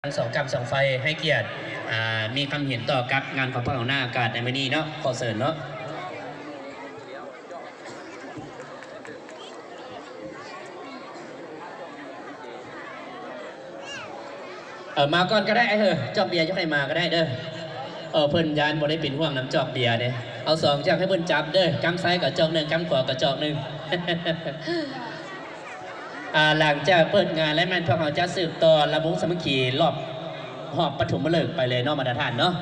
ທັງສອງກ້ຳສອງໄຟໃຫ້ກຽດ ອ່າ ມີຄຳເຫັນຕໍ່ກັບງານຂອງພວກເຮົາໜ້າອາກາດໃນມື້ນີ້ເນາະ ຂໍເຊີນເນາະ. ເອີ ມາກ່ອນກໍໄດ້ ເອີ ຈອກເບຍຢູ່ໃຫ້ມາກໍໄດ້ເດີ. ເອີ ເພິ່ນຢ້ານບໍ່ໄດ້ເປັນຫ່ວງນຳຈອກເບຍເດ້. ເອົາສອງຈອກໃຫ້ເພິ່ນຈັບເດີ ກ້ຳຊ້າຍກໍຈອກໜຶ່ງ ກ້ຳຂວາກໍຈອກໜຶ່ງ. ອ່າ ຫຼັງຈາກເປີດງານແລ້ວແມ່ນພວກເຮົາຈະສືບຕໍ່ລຳວົງສາມັກຄີລອບ ຮອບປະຖົມມະເລີກໄປເລີຍເນາະ ບັນດາທ່ານເນາະ.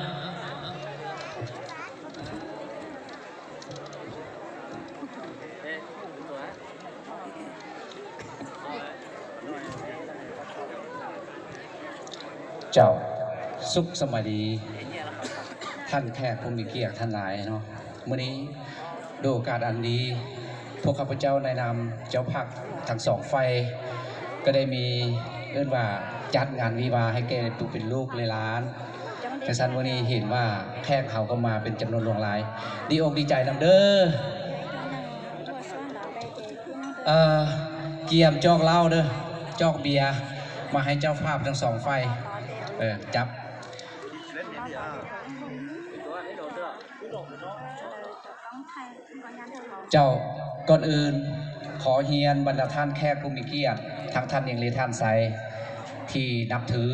ເຈົ້າ ສຸກສະບາຍດີ ທ່ານແຂກຜູ້ມີກຽດທັງຫຼາຍເນາະ. ມື້ນີ້ໂດຍໂອກາດອັນດີ ພວກຂ້າພະເຈົ້າໃນນາມເຈົ້າພາບທັງສອງຝ່າຍ ກໍໄດ້ມີ ເອີ້ນວ່າຈັດງານວິວາໃຫ້ແກ່ຜູ້ເປັນລູກແລະຫຼານ. ຈັ່ງຊັ້ນ ມື້ນີ້ເຫັນວ່າແຂກເຮົາກໍມາເປັນຈຳນວນຫຼວງຫຼາຍ ດີອົກດີໃຈນຳເດີ. ເອີ ກຽມຈອກເຫຼົ້າເດີ ຈອກເບຍ ມາໃຫ້ເຈົ້າພາບທັງສອງຝ່າຍ ເອີ ຈັບ. ເຈົ້າ ກ່ອນອື່ນ ຂໍຮຽນບັນດາທ່ານແຂກຜູ້ມີກຽດ ທັງທ່ານຍິງ ແລະ ທ່ານຊາຍທີ່ນັບຖື,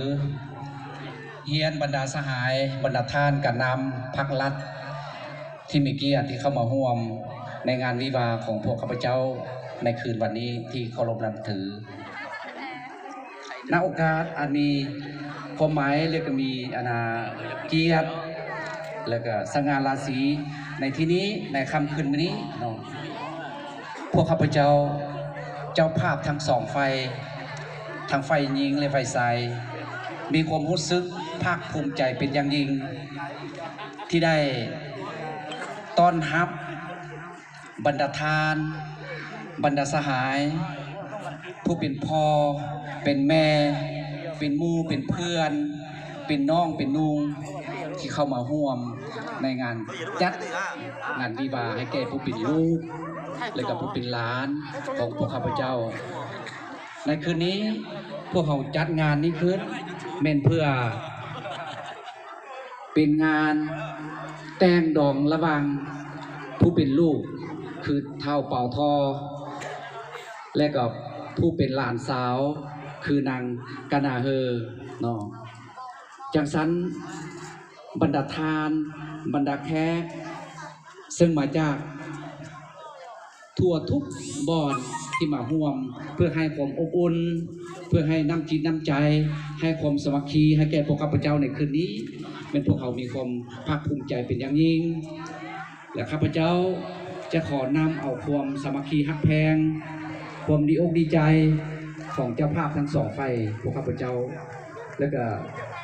ຮຽນບັນດາສະຫາຍ, ບັນດາທ່ານການນຳພັກລັດທີ່ມີກຽດທີ່ເຂົ້າມາຮ່ວມໃນງານວິວາຂອງພວກຂ້າພະເຈົ້າໃນຄືນວັນນີ້ທີ່ເຄົາລົບນັບຖື. ນະໂອກາດອັນມີຄວາມໝາຍ ແລະ ກໍມີອັນນາກຽດ ແລະ ກໍສະຫງ່າລາສີໃນທີ່ນີ້ ໃນຄ່ຳຄືນມື້ນີ້ເນາະ, ພວກຂ້າພະເຈົ້າ ເຈົ້າພາບທັງສອງຝ່າຍ ທັງຝ່າຍຍິງ ແລະ ຝ່າຍຊາຍ ມີຄວາມຮູ້ສຶກພາກພູມໃຈເປັນຢ່າງຍິ່ງ ທີ່ໄດ້ຕ້ອນຮັບ ບັນດາທ່ານ, ບັນດາສະຫາຍ, ຜູ້ເປັນພໍ່, ເປັນແມ່, ເປັນໝູ່, ເປັນເພື່ອນ, ເປັນນ້ອງ, ເປັນນຸ່ງ ທີ່ເຂົ້າມາຮ່ວມໃນງານຈັດງານວິວາໃຫ້ແກ່ຜູ້ເປັນລູກ ແລະ ກໍຜູ້ເປັນຫຼານຂອງພວກຂ້າພະເຈົ້າ. ໃນຄືນນີ້ ພວກເຮົາຈັດງານນີ້ຂຶ້ນ ແມ່ນເພື່ອ ເປັນງານແຕ່ງດອງລະຫວ່າງຜູ້ເປັນລູກ ຄືທ້າວເປົາທໍ່ ແລະ ກໍຜູ້ເປັນຫຼານສາວ ຄືນາງການາເຮີເນາະ. ຈັ່ງຊັ້ນ ບັນດາທ່ານ, ບັນດາແຂກ ເຊິ່ງມາຈາກ ທົ່ວທຸກບ່ອນທີ່ມາຮ່ວມ ເພື່ອໃຫ້ຄວາມອົບອຸ່ນ, ເພື່ອໃຫ້ນ້ຳຈິດນ້ຳໃຈ, ໃຫ້ຄວາມສາມັກຄີໃຫ້ແກ່ພວກຂ້າພະເຈົ້າໃນຄືນນີ້ ແມ່ນພວກເຮົາມີຄວາມພາກພູມໃຈເປັນຢ່າງຍິ່ງ ແລະ ຂ້າພະເຈົ້າຈະຂໍນຳເອົາຄວາມສາມັກຄີຮັກແພງ, ຄວາມດີອົກດີໃຈຂອງເຈົ້າພາບທັງສອງຝ່າຍ ພວກຂ້າພະເຈົ້າ ແລ້ວກະ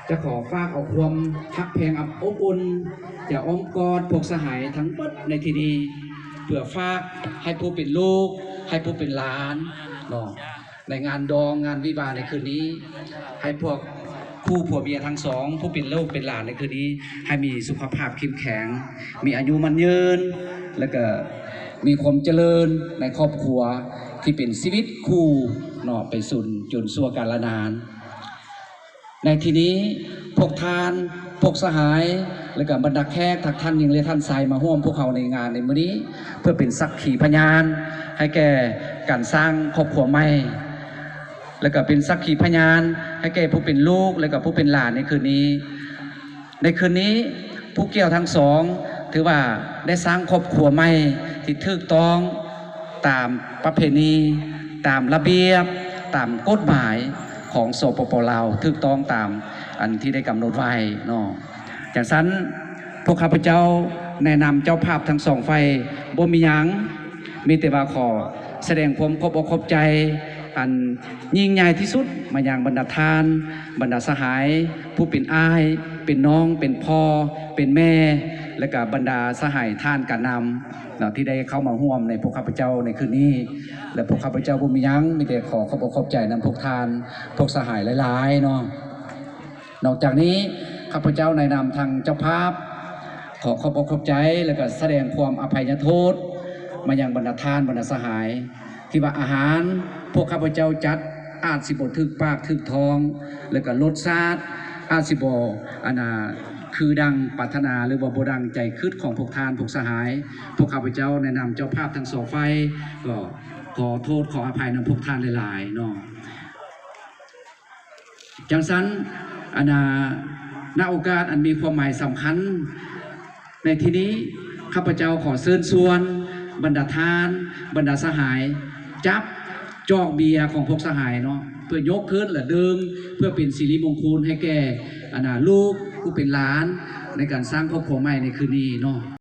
ຈະຂໍຝາກເອົາຄວາມຮັກແພງອັນອົບອຸ່ນຈາກອ້ອມກອດພວກສະຫາຍທັງເບິດໃນທີ່ນີ້ ເພື່ອຝາກໃຫ້ຜູ້ເປັນລູກ ໃຫ້ຜູ້ເປັນຫຼານເນາະ ໃນງານດອງງານວິວາໃນຄືນນີ້ ໃຫ້ພວກຄູ່ຜົວເມຍທັງສອງ ຜູ້ເປັນລູກເປັນຫຼານໃນຄືນນີ້ ໃຫ້ມີສຸຂະພາບເຂັ້ມແຂງ ມີອາຍຸໝັ້ນຍືນ ແລ້ວກະມີຄວາມຈະເລີນໃນຄອບຄົວທີ່ເປັນຊີວິດຄູ່ເນາະ ໄປຈົນ ຈົນຊົ່ວກາລະນານ. ໃນທີ່ນີ້ ພວກທ່ານ ພວກສະຫາຍ ແລະ ກະບັນດາແຂກ ທັງທ່ານຍິງ ແລະ ທ່ານຊາຍ ມາຮ່ວມພວກເຮົາໃນງານໃນມື້ນີ້ ເພື່ອເປັນສັກຂີພະຍານໃຫ້ແກ່ການສ້າງຄອບຄົວໃໝ່ ແລະ ກະເປັນສັກຂີພະຍານໃຫ້ແກ່ຜູ້ເປັນລູກ ແລະ ກະຜູ້ເປັນຫຼານໃນຄືນນີ້. ໃນຄືນນີ້ ຜູ້ກ່ຽວທັງສອງ ຖືວ່າໄດ້ສ້າງຄອບຄົວໃໝ່ທີ່ຖືກຕ້ອງຕາມປະເພນີ ຕາມລະບຽບ ຕາມກົດໝາຍຂອງ ສປປ ລາວ ຖືກຕ້ອງຕາມອັນທີ່ໄດ້ກຳນົດໄວ້ເນາະ. ຈັ່ງຊັ້ນ ພວກຂ້າພະເຈົ້າໃນນາມເຈົ້າພາບທັງສອງຝ່າຍ ບໍ່ມີຫຍັງ ມີແຕ່ວ່າຂໍສະແດງຄວາມຂອບອົກຂອບໃຈອັນຍິ່ງໃຫຍ່ທີ່ສຸດມາຍັງບັນດາທ່ານ ບັນດາສະຫາຍ ຜູ້ເປັນອ້າຍ ເປັນນ້ອງ ເປັນພໍ່ ເປັນແມ່ ແລະກະບັນດາສະຫາຍທ່ານການນຳເນາະ ທີ່ໄດ້ເຂົ້າມາຮ່ວມໃນພວກຂ້າພະເຈົ້າໃນຄືນນີ້ ແລະ ພວກຂ້າພະເຈົ້າບໍ່ມີຫຍັງ ມີແຕ່ຂໍຂອບອົກຂອບໃຈນຳພວກທ່ານ ພວກສະຫາຍຫຼາຍໆເນາະ. ນອກຈາກນີ້ ຂ້າພະເຈົ້າໃນນາມທາງເຈົ້າພາບ ຂໍຂອບອົກຂອບໃຈ ແລະກະສະແດງຄວາມອະໄພຍະໂທດມາຍັງບັນດາທ່ານ ບັນດາສະຫາຍ ທີ່ວ່າອາຫານພວກຂ້າພະເຈົ້າຈັດ ອາດຊິບໍ່ຖືກປາກຖືກທ້ອງ ແລ້ວກໍລົດຊາດອາດຊິບໍ່ ອັນນ່າ ຄືດັ່ງປາດຖະໜາ ຫຼືວ່າບໍ່ດັ່ງໃຈຄິດຂອງພວກທ່ານ ພວກສະຫາຍ. ພວກຂ້າພະເຈົ້າໃນນາມເຈົ້າພາບທັງສອງຝ່າຍ ກໍຂໍໂທດຂໍອະໄພນຳພວກທ່ານຫຼາຍໆເນາະ. ຈັ່ງຊັ້ນ ອັນນ່າ ນະໂອກາດອັນມີຄວາມໝາຍສຳຄັນໃນທີ່ນີ້ ຂ້າພະເຈົ້າຂໍເຊີນຊວນບັນດາທ່ານ ບັນດາສະຫາຍ ຈັບຈອກເບຍຂອງພວກສະຫາຍເນາະ ເພື່ອຍົກຂຶ້ນ ແລະ ດື່ມ ເພື່ອເປັນສິລິມົງຄຸນໃຫ້ແກ່ ອັນນ່າ ລູກຜູ້ເປັນຫຼານ ໃນການສ້າງຄອບຄົວໃໝ່ໃນຄືນນີ້ເນາະ.